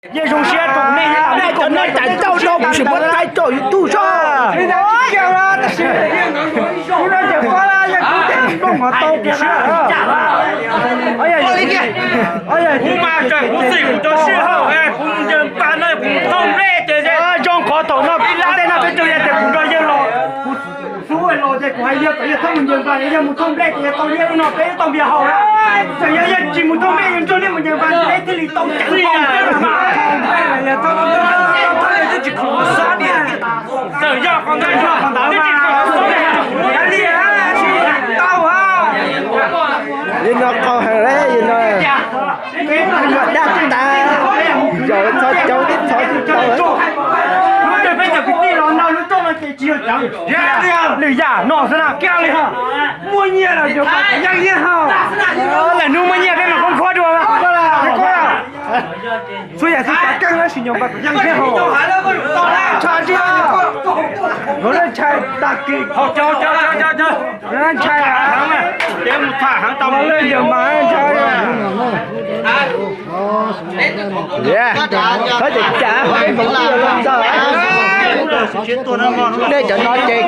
Yeej zoo siab rau nej, nej cov no cais cauj rau kuv sim muab thaij rau YouTube soj. Kuv mas tseem kuv xim kuv cov sij hawm, kuv mus ncaws npaj no kuv mus thauj nplej ces zoo qhov thaum no peb lab tej no peb tug yog tias kuv nrog yeej los, kuv xub los ces kuv hais yog txawm yog thauj mus ncaws npaj, yog mus thauj nplej ces yog tau nyiaj lub no peb tau npias haus na. Txawm yog yog tsis mus thauj nplej yog nrog nej mus ncaws npaj peb thiaj li tau cov nplej. Txawm yog qhov ntawd, yog qhov ntawd mas tau. Li no qau heev li no. Dab tas, zaum txhos caug tib txhos tsis tau. Lub twg peb cov kwv tij los no lub rooj no ces tsis yog cawv, lwm yam no xwb na. Kiag li ho, muaj nyiaj los yuav kom yeej thiab ho. Lwm hnub muaj nyiaj peb mam khoob khuab dua. Txhua yam xwb kav keej na, sim nyog npaj kom yeej thiab ho. Ntshai tsis, ntshai tag kis. Ntshai, ntshai mas ntshai. Thov caum cas ho peb koom tus los txog. Nej cov no ces